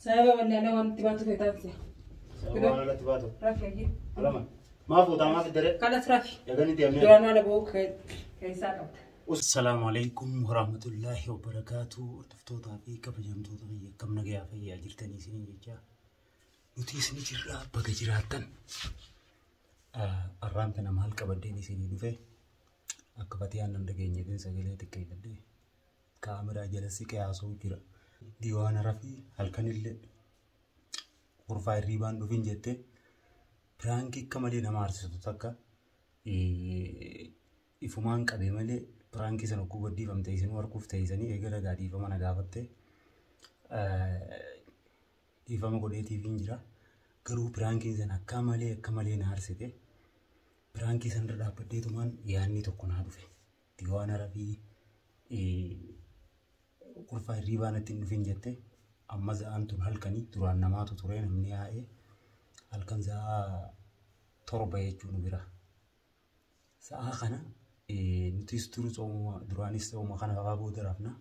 Sababa wallaalaa waan itti baatu feetaansi. Sababa waan alatti baatu. Rafi ayyee. Alama. Maa fuutaa maa fiddere? Kanas rafi. Eeganii deemnee. Duraan waan aboo keessaa qabda. Assalaamu alaikum warahmatullaahi wabarakaatu. Hordoftootaa fi kabajamtoota biyya akkam nagayaa fayyaa jirtanii isiniin jecha. Nuti isin jirraa baga jiraattan. Arraan tana maal qabaddeen isinii dhufe akka fatiyaan nan dhageenyeetiin sagalee xiqqeeffadhee kaameraa jala siqee haasa'u jira. Diiwaana rafii halkanillee kurfaa hirriibaan dhufin jettee piraankii akka malee nama aarsitu takka ifumaan qabe malee piraankii sana okkuu gadhiifamte isin harkuuf ta'isanii eega ragaa dhiifama na gaafatte dhiifama godheetiifiin jira. Garuu piraankiin sana akka malee na aarsite. Piraankii sana irra dhaabbadheetumaan yaadni tokko naa dhufe. Diiwaana rafii kurfaa hirriibaa natti hin dhufin jette amma za'aan tun halkanii duraan namaatu ture namni yaa'ee halkan za'aa 7 jechuun bira. Sa'aa kana nutis turu tsoomuma duraanis tsoomuma kana fa'aa booda rafna.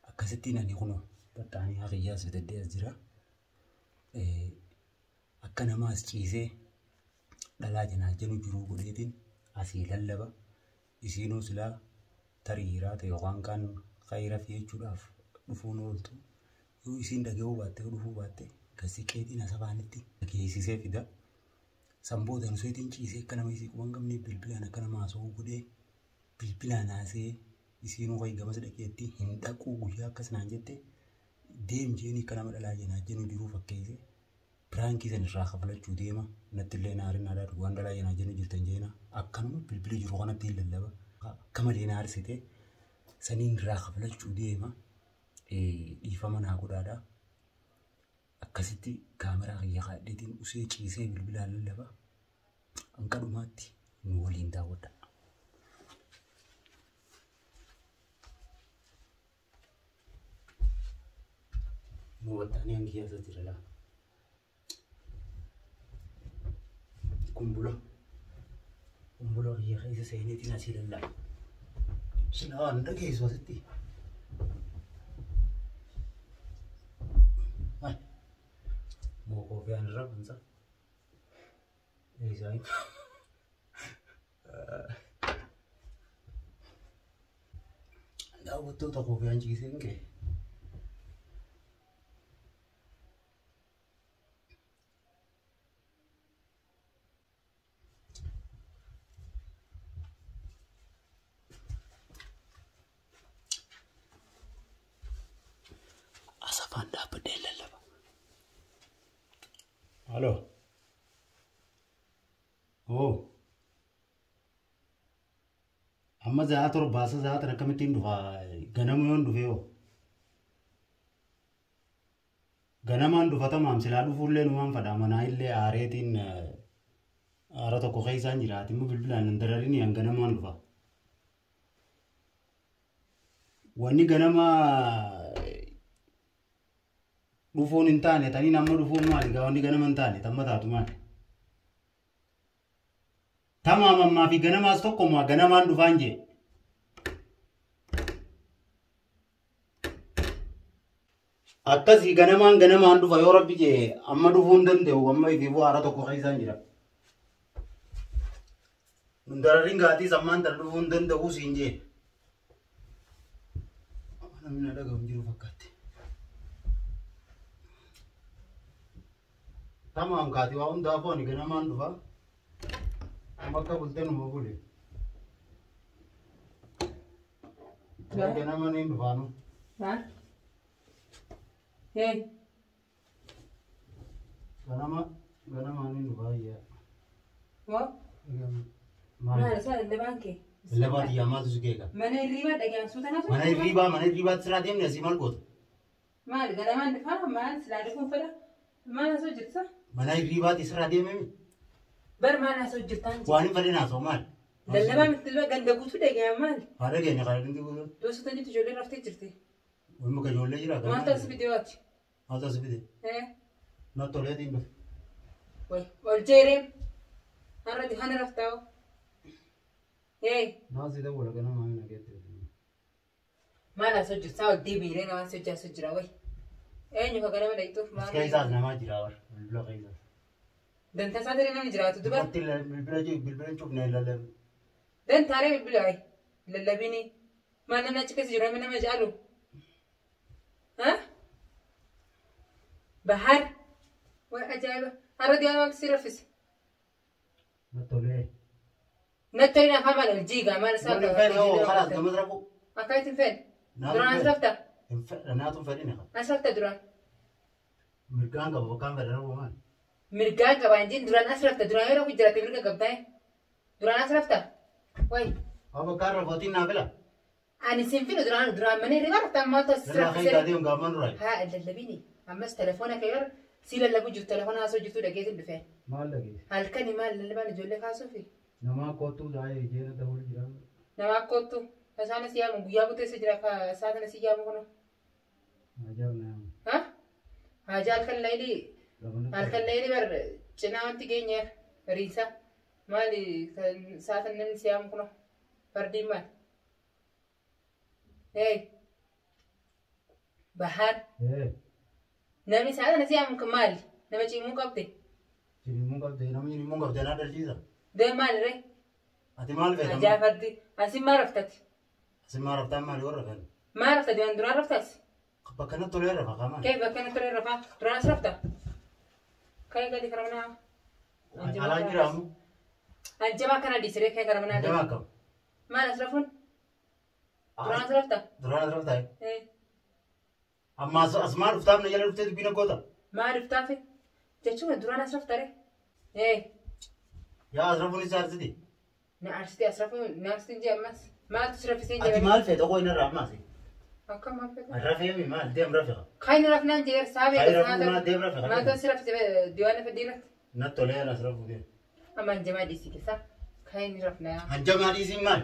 Akkasittiin ani kunoo baxxaanii haqiyyaas bitadhee as jira. Akka namaas ciisee dhalaa janaajjanu jiruu godheetiin asii lallaba. Isiinuu silaa tarii hiraata yookaan kaan khayra fi jechuudhaaf dhufuun ooltu. Yoo isiin dhaga'uu baatte yoo dhufuu baatte gasiqeetiin as afaanitti dhageessisee fida. San booda nuseetiin ciisee akka nama isii quban qabnee bilbilaan akka nama haasa'uu godhee bilbilaan haasa'ee isiinuu kayi gamas dhaqeetti hin dhaquu guyyaa akkas naan jette deem jeenii akka nama dhalaa janaajjanu jiruu fakkeessee piraankii san irraa kafalachuu deema natti illee naarin aadaa dhugaan dhalaa janaajjanu jirtan jeena akkanuma bilbila jiru kanatti hin lallaba akka malee na aarsite saniin irraa kafalachuu deema dhiifama naa godhaadha. Akkasitti kaameraa kiyya kaadheetiin usee ciisee bilbilaan lallaba. Hanqa dhumaatti nu waliin daawwadha. Nu wattaanii hangi keessa jira laa. Kumbula. Kumbula kiyya keessa seeneetiin asii lallaba. Silaa waan dhageessu asitti. Moo koofiyaan irraa bansa. Eessaa daawwattoota koofiyaan ciiseen ka'e. Asafaan dhaabbadhee lallaba. Halo. Oo. Amma za'a torbaasa za'a tan akkamittiin dhufa ganama yoon dhufe hoo? Ganamaan dhufatamaam silaa dhufuullee numaan fadha manaa illee aareetiin aara tokko keessaan jira ati immoo bilbilaan hin dararini an ganamaan dhufa. Wanni ganama dhufuun hin taane taniin amma dhufuun maali gaa wanni ganama hin taane tamma taatu maali? Tamaam ammaa fi ganamaas tokkuma ganamaan dhufaan jee. Akkasii ganamaan ganamaan dhufa yoo rabbi jee amma dhufuu hin danda'u amma ifiifuu haara tokko keessaan jira. Nun dararin gaatiis ammaan tana dhufuu hin danda'u siin jee. Namni na dhaga'u hin jiru fakkaatti. Tamaam kaati waa hundaafuu ani ganamaan dhufa. Amma akka bultee numa bule. Ganama niin dhufaanu. Maal? Hey. Ganama ganamaan niin dhufaa iyyaa. Moo? Maal? Maal isaa lallabaan kee? Lallabaa xiyyaa maaltu si keeka? Mana hirriibaa dhaga'an suuta naaf. Mana hirriibaatti siraa deemne asii maal goota? Maal ganamaan dhufaa maal silaa dhufuun fedha? Maal asoo jirta? Mana hirriibaatti siraa deemee? Bar maal asoo jirtaan jira? Waan hin fedhin haasa'u maal? Lallabaa miti ganda guutuu dhaga'an maal? Haa dhageenya kana gandi guutuu. Doosota jirtu ijoolleen raftee jirti. Wayii muka ijoollee jira. Maaltu as fide waati? Maaltu as fide? Na toleetiin dhufe. Wai ol jeereen. Har'a hana raftaa hoo? Maal si dawwala ganama hin dhageette? Maal asoo jirtaa ol deebiiree namaan si hojjaa asoo jira wayi. Eenyu ka ganama dhayituuf As maal? keessaas namaa jira bara. Bilbila keessaas. Dantaa isaa ta'e namni jiraatu duba. Dubartii bilbila jiru bilbila hin cufne lallabe. Dantaaree bilbila ayi. Lallabini. Maal namni achi keessa jiru namni nama caalu? Ha? Bahar. Way ajaa'iba. Har'a diyaana maaltu si raffise? Natti tolee. Natti tolee afaan maal aljiigaa maal isaa Namni fedhe hoo kalaas gamas rafu. Akkamitti hin fedhe? Duraan as rafta? Hin fedhe naatu hin fedhine. As rafta duraan? Mirgaan qaba bakkaan fedhe rafu maal? Mirgaan qaba hin jin duraan as rafta duraan yeroo jiraate mirga qabdaa duraan as rafta? Way. Haa bakkaan rafootiin naa fila. Ani sin filu duraan duraan mana hirriba rafta maaltu as Lallaa kan raffise? taatee gaamman duraa. Haa lallabini ammas telefoona kee gara si lallabu jirtu telefoona haasoo jirtu dhageetin dhufe. Maal dhageesse? Halkani maal lallabaan ijoollee kaasuufi? Namaa kottuu taa'ee jeena ta'uu jira. Namaa kottu isaan si yaamu guyyaa guutuu jira isaa kana si yaamu kuno. Ajaa'ib nama. Ha? Haajaa halkan laylii halkan laylii bar cinaa wanti geenyeef bariisa maali kan saatan namni si yaamu kuno fardiin maal? Hey Bahar namni saatan si yaamu kan maali? Nama cimuu qabde? Cimuu qabde namni cimuu qabde na dhalchiisa. Dee maali ree? Ati maal feeta? Ajaa fardi asin maal raftati? Asin maal raftaan maali warra feena? Maal raftati waan duraan raftas? Bakka natti tolee rafa qaamaan. Kee bakka natti tolee rafa duraan as rafta? Kee gadi karaa manaa. Alaa jiraamu. Anjamaa kana dhiisiree kee karaa manaa. Anjamaa akkam? Maal as rafuun? Duraan as rafta? Duraan as raftaa? Amma as maal dhuftaaf na jala dhuftee dubbiin goota? Maal dhuftaafi? Jechuun duraan as rafta ree? Yaa as rafuun isa arsiti? Na arsiti as rafuun na arsiti jee ammas. Maaltu si raffisee Ati maal feeta qoy narraa ammas? Akka maal feeta? Rafeemi maal deem rafeqa? Kan rafnaan jee saabee Kan rafuu maal deem rafeqa? Maaltu si raffise diwaana fedhiirratti? Natti tolee as rafuu deem. Amma anjamaa dhiisii keessa kan rafnaa. Anjamaa dhiisiin maal?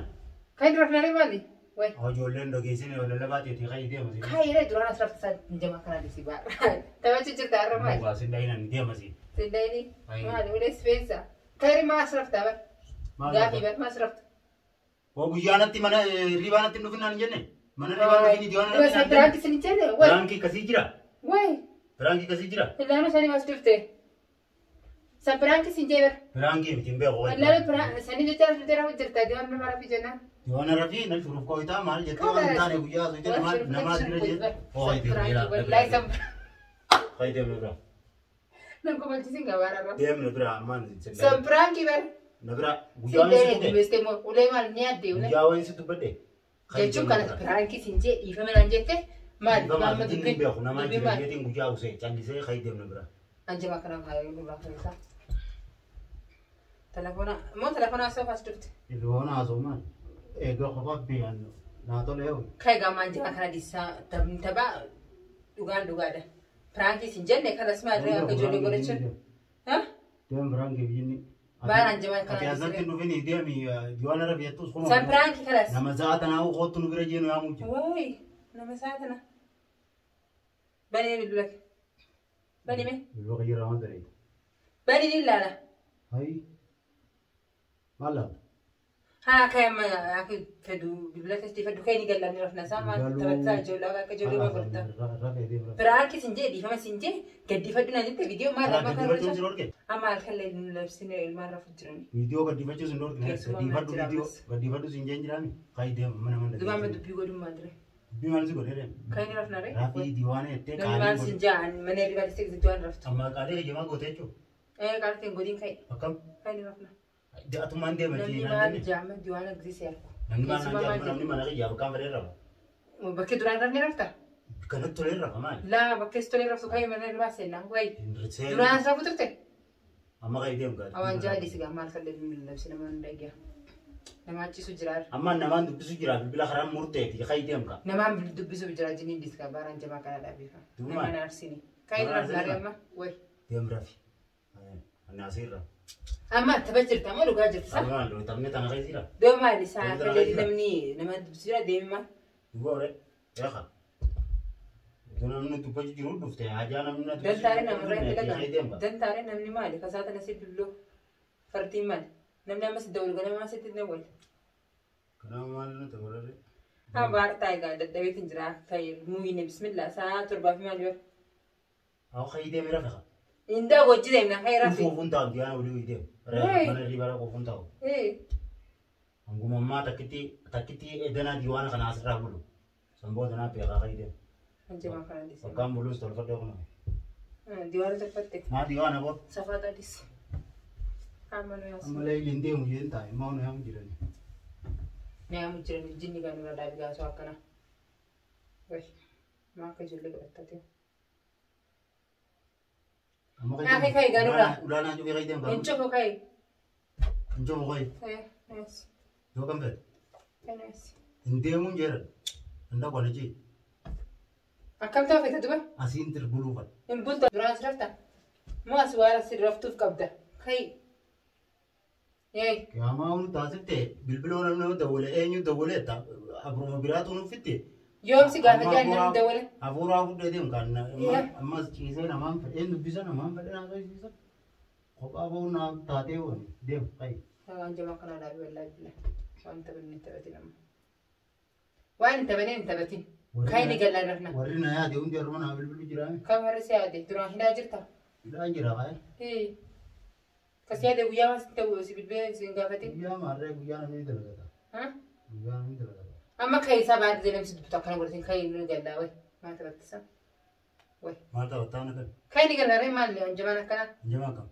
Kan rafnaa maali? Way. Ijoolleen dhageessine lallabaa ta'eeti kan deema si. Kaayiree duraan as rafta anjamaa kana dhiisii baara. Taphachuu jirta har'a maali? Waa sin dhayina ni deema si. Sin dhayini maali ulee sifeensa. Kaayiree maa as rafta bar? Gaafii bar maa as rafta? Waa guyyaa natti mana hirribaa natti hin dhufinaan hin jenne? Mana hirribaa dhufini diwaana natti hin jenne? Biraanki sin hin jenne? Way. Biraankii kasii jira? Way. Biraankii kasii jira? Ilaanuu sanii maas dhufte. San biraanki sin jee bar. Biraanki miti hin beeku. Ilaanuu sanii jecha as dhuftee rafu jirta diwaana nama rafi jennaan. Diwaana rafii na shuruuf kooyitaa maal jettee waan hin taane guyyaa osoo jedhe maal namaa bira jedhe. Wallahi san. Kayi deemnu bira. Nan komalchiisin gabaara irra. Deemnu bira ammaan. San biraanki bar. Na bira guyyaa wayin si dubbiste ulee maal ni addee ulee. Guyyaa wayin si dubbadhe. Jechuun kanas biraanki sin jee dhiifame naan jette maal maal dubbii beeku namaa jira jeetiin guyyaa usee callisee kayi deemnu bira. Anjama kana kaayee nurraa keessa. Telefoona moo telefoona haasoo as dhufte? Telefoona haasoo maal? Egaa qofa biyyaan naa tolee hoo. Kai gama anjama kana dhiisaa taphaa dhugaan dhugaadha. Piraankii sin jenne kanas maal akka ijoollee godhachuun. Deem piraankii biyyi. Baara anjama kana Ati asatti hin dhufini deemi diwaana rafi jettus kuma. San piraankii kanas. Nama sa'a tanaa kootu nu bira jeenu yaamuu jiru. Wayi nama sa'a tana. Bani bilbila. Bani mee. Bilbila qayyara waan ta'eef. Bani ni ilaala. Hayi. Maal laata? Haa kai amma akka fedhu bilbila keessatti fedhu kai ni gallaan rafna isaa maal taphataa ijoollee akka ijoollee maal godhata. Piraankii sin jee dhiifama sin jee gaddifadhu naan jette viidiyoo maal amma kan hojjetu. Amma halkan lee labsine ilmaan rafu jirani. Viidiyoo gaddifachuu sin dhorkine gaddifadhu viidiyoo gaddifadhu sin jeen jiraami kai deema mana mana. Duba amma dubbii godhu maal dire. Dubbii maal si godhee deema. Kai ni rafna ree. Rafii diiwaana jettee qaalii. Namni maal sin jaan mana hirribaa keessatti diwaan raftu. Amma qaalii hojjemaa gootee jechuudha. Ee qaalii hin godhin kai. Akkam. Kai ni rafna. Atumaan deema Namni maal jaama diwaana gisee argu. Namni maal jaama namni mana kiyyaa bakka fedhe rafa. Bakki duraan rafne rafta? Kanatti tolee rafa maali? Laa bakki tolee raftu kai mana irraa seenaa wayi. Duraan as rafu turte? Amma kai deemu gaari. Awaan jaadis gaa maal kallee labsi nama hin dhagiya. Nama achisu jira. Amma namaan dubbisu jira bilbila karaan murteeti kai deemu gaa. Namaan dubbisu jira jiniin diskaa baaraan jamaa kana dhaabeefa. Nama naarsini. Kai rafna amma wayi. Deemu rafi. Naasirra. Amma tapha jirta moo dhugaa jirta sa? Amma taphni tana keessa jira. Doo maali saa kallee namni nama dubbisu jira deemi maal? Duuba ore eeqa. Iddoo namni dubbachuu jiru dhufte hajaa namni na dubbisu. Dantaaree namarraa itti dhagaa. Dantaaree namni maali kasaa tana si dulloo fardiin maali namni ammas dawul ganama asitti hin dawwal. Kanaaf maal nuti godhare? Haa baara taayigaa dadhabeetiin jira ta'e muuyine bismillah sa'a 7 fi maal yoo. Haa ka'ii deemee rafe haa. Indaa wajji deemna ka'ii rafe. Kufuun taa'u diyaana olii deemu. Mana riibara kufuun taa'u. Hanguma ammaa takkitti edanaa diiwaana kana asirraa bulu. Sanboo danaa beekaa ka'ii deemu. Hanjamaa kana dhiise. Bakkaan buluus tolfadhee kun. Diiwaana tolfatte. Maa diiwaana boo? Safaa dhiise. Amma nu yaasa. Amma leeyliin deemu jeen taa'e maa nu yaamu jirani. Nu yaamu jirani jinni kan nurra dhaabi gaasoo akkana. Wayi maa akka ijoollee godhattatee. Naa kai kai ganura. Ulaanaa cufee kai deemu. Hin cufu kai. Hin cufu kai. Yoo kam fedhe? Hin deemuun jeeran. Hin dhaqu ani jee. Akkam ta'u feete duba? Asiin buluu qaba. Hin bultu duraan si rafta? Moo as waan si raftuuf qabda? Kai. Qiyaamaa hunu taasifte bilbiloo namni dawwale eenyu dawwale abruma biraatu nu fitte. Yoomsi gaafa jaan namni dawwale. Hafuuraa fudhee deemu kan ammas ciisee namaan fedhee dubbisa namaan fedhee naa sochisiisa. Kophaa ba'uu naa taatee waan deemu qayi. Waan jamaa kana dhaabi wallaahi bilaa. Waan taphanne hin taphatin amma. Waan hin taphanne hin taphatin. Kai ni gallaan rafna. Warri na yaade hundi harma naa bilbilu jiraame. Kam warri si yaade duraan hidhaa jirta? Hidhaan jira qayi. Kasi yaade guyyaa waan sitti ta'u si bilbilee si hin gaafatin. Guyyaa maarree guyyaa namni dalagata. Guyyaa namni dalagata. Amma keessaa baadiyyaa deemsi dubbitu akkana godhatin kai ni gallaa wayi maal taphattisa? Wayi. Maal taphattaa na kan? Kai ni gallaa ree maal hanjamaan akkana? Hanjamaa kam?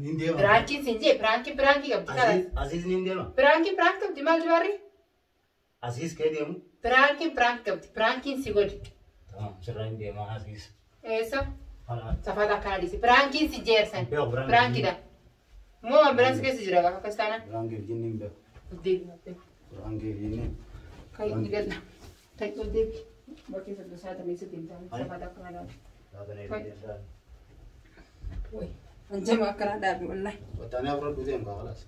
Niin deema. Piraankiin siin jee piraankii piraankii qabdi kalas. Asiis niin deema. Piraankii piraankii qabdi maal dubarri? Asiis kee deemu? Piraankiin piraankii qabdi piraankiin si godhi. Tamam sirraa hin deema asiis. Eessa? Safaata akkana dhiisi. Piraankiin si jeersan. Piraankiidha. Moo waan biraan si keessa jira gaafa akkas taanaan? Piraankiif jinni hin beeku. Deebi. Piraankiif jinni. Kai ni galla. Kai ol deebi. Bakkee saddu saata meesatti hin taane. Safaata akkana dhaabi. Wayi. Hanjama akkana dhaabi wallahi. Wattaanii afur deemu kaa khalaas.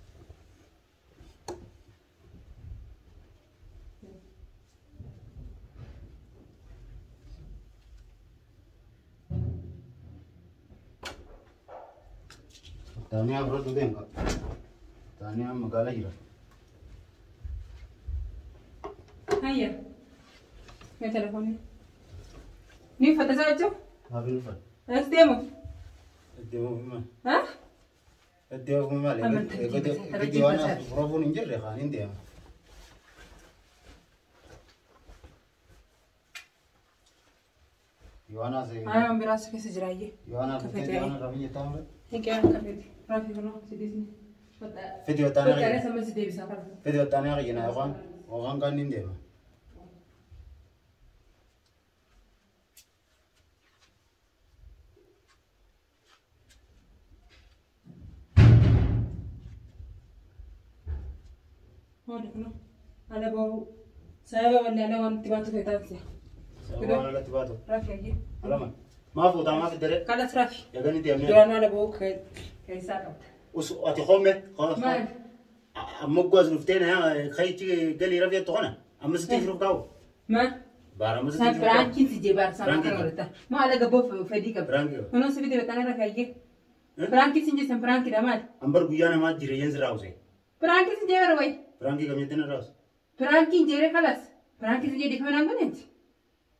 Wattaanii afur deemu kaa. Wattaanii amma magaalaa jira. Hayya. Mee telefoonni. Ni uffata isaa jechuun? Maaf hin uffatu? As deemu. Deemu maal? Deemu maal? Eegatti waan rafuun hin jirre kaan hin deema. Yohaanaas. Ayaan biraas keessa jiraayyee. Yohaanaas Yohaana rafii jettaa mure? Hiqee kafeeti. Rafii kunoo si dhiisni. Fidi wattaanii Wattaanii sama si deebisaa kana. Fidi wattaanii haqina yookaan yookaan kaan hin deema. Hoodha kunoo ala ba'uu sababa wanni ala wanti baatu feetaansi. Sababa waan alatti baatu. Rafi ayyee. Alama. Maa fuutaa maa fiddere? Kalas rafi. Eeganii deemnee. Duraan ala ba'uu keessaa qabda. Usu ati homme. Maal? Amma gwaas dhuftee na kayichi galii rafi jettu kana amma sitti jiruuf kaa'u. Maal? Baara amma sitti jiruuf kaa'u. Piraankiin si jee baara sama kana godhata. Maa ala gabboo fedhii qabda. Piraankiin. Kunuun si fide batana rafi ayyee. Piraankiin si jeessan piraankiidha maal? Ambar guyyaa namaa jireenya sirraa huse. Piraankiin si jee bara wayi. Piraanki kam jettee narraa huse? Piraankiin jeere kalas. Piraankiin si jee dhiifama naan godheenti.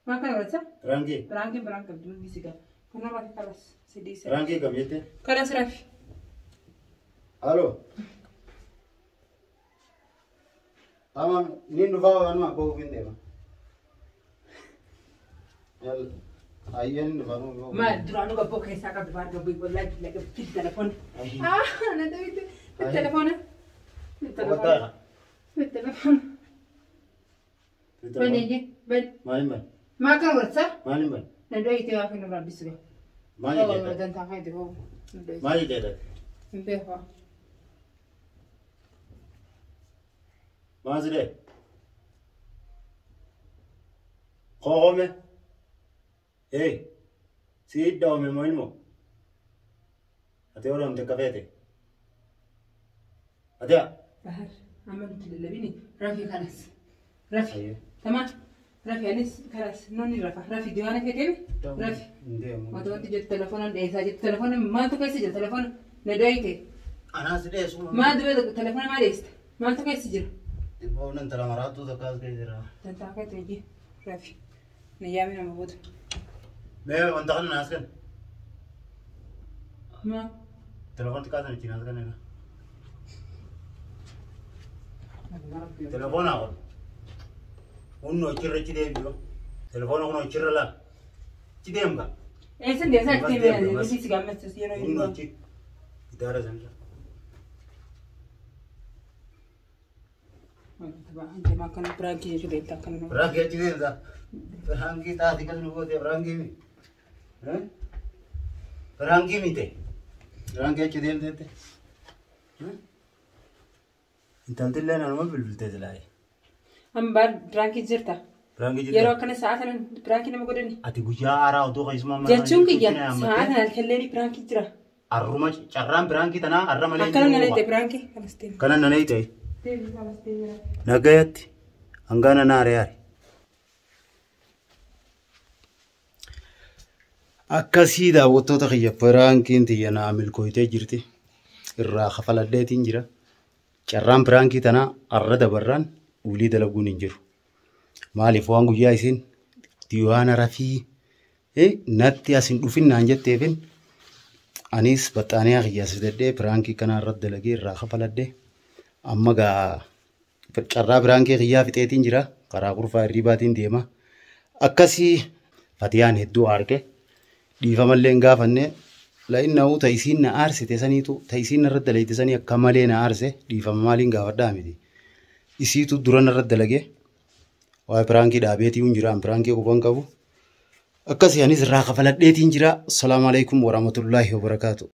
Maal kana godhata? Piraanki. Piraankiin piraanki qabdi hundi si qaba. Kunuun rafi kalas si dhiisa. Piraanki kam jettee? Kalas rafi. Alo. Tamam, niin dhufaa waanuma abbaa ofiin deema. Yalla. Ayyaan hin dhufaa. Maal duraanuu gabboo keessaa qabdu baar gabboo wallaahi billaa qabdi fidi telefoona. Ah, na dawite. Fidi telefoona. Fidi telefoona. Fidi telefoona. Bani ayyee bani. Maaliin bani? Maa kana godhata? Maaliin bani? Na dawite waa fi nurraa dhiisu ga'a. Maal jettee? Dantaa fayyadu hoo. Maal jettee? Hin beeku. Maal sidee? Qoome. Hey, si dhaome moo ilmoo? Ati oramte kafeete. Ati yaa? Bahar, amma nuti lallabini rafi kalas. Rafi. Tamam. Rafi anis kalas nonni rafa. Rafi diiwaana kee deemi. Rafi. Wanta wanti jettu telefoonaan dheessaa jettu telefoona maaltu keessa jira telefoona na dhoyite. Anaas dheessu. Maal dubee telefoona maal dheessita? Maaltu keessa jira? Dhibboo intala maraattuu takkaas keessa jira. Dantaa kee ta'e rafi. Na yaami nama booda. Mee wanta kana naas kenna. Maa? Telefoon xiqqaa sana ittiin naas kenna. Telefoona kun. Hunno achirra achi deebi'u. Telefoona kun achirra laa. Achi deemga. Eessan deessaa Gamas achi deem, deemee gamas. si gammachis yeroo Hunno yeroo. achi. Gidaara sanirra. Deemaa akkana biraankii jechuu beektaa akkana nama. Biraankii achi deemta. Biraankii taate kan nu goote biraankii mi? Biraankii mite. Biraankii achi deemteette. Intaltillee nanuma bilbiltee silaaye. Amma baar biraankii jirta. Biraankii Yeroo jirta. akkana sa'a kanan biraankii nama godhani. Ati guyyaa haaraa oduu keessumaa mana Jechuun kiyya kana sa'a kana halkallee biraankii jira. Arruma carraan biraankii tanaa arra malee Akkana nan ta'e biraankii kanas deema. Kana nanee ta'e. Deemi kanas deema. Nagayatti hangaana naare yaare. Akkasii daawwattoota kiyya piraankiin tiyya naa milkooyitee jirti. Irraa kafaladheetiin jira. Carraan piraankii tanaa arra dabarraan ulii dalaguun hin jiru. Maaliif waan guyyaa isin diiwaana rafii natti as hin dhufin naan jetteefin anis baxxaaniyaa kiyya as fidadhee piraankii kanaa irratti dalagee irraa kafaladhee amma gaa carraa piraankii kiyyaa fixeetiin jira. Karaa kurfaa hirribaatiin deema. Akkasii Fatiyaan hedduu aarte dhiifamallee hin gaafanne la'inna'uu ta isiin na aarsite saniitu ta isiin narra dalagde sanii akka malee na aarse dhiifama maaliin gaafadhaa miti. Isiitu dura narra dalage waa'ee piraankii dhaabeetii hin jira piraankii quban qabu. Akkasii anis irraa kafaladheetiin jira. Assalaamu alaikum warahmatullaahi wabarakaatu.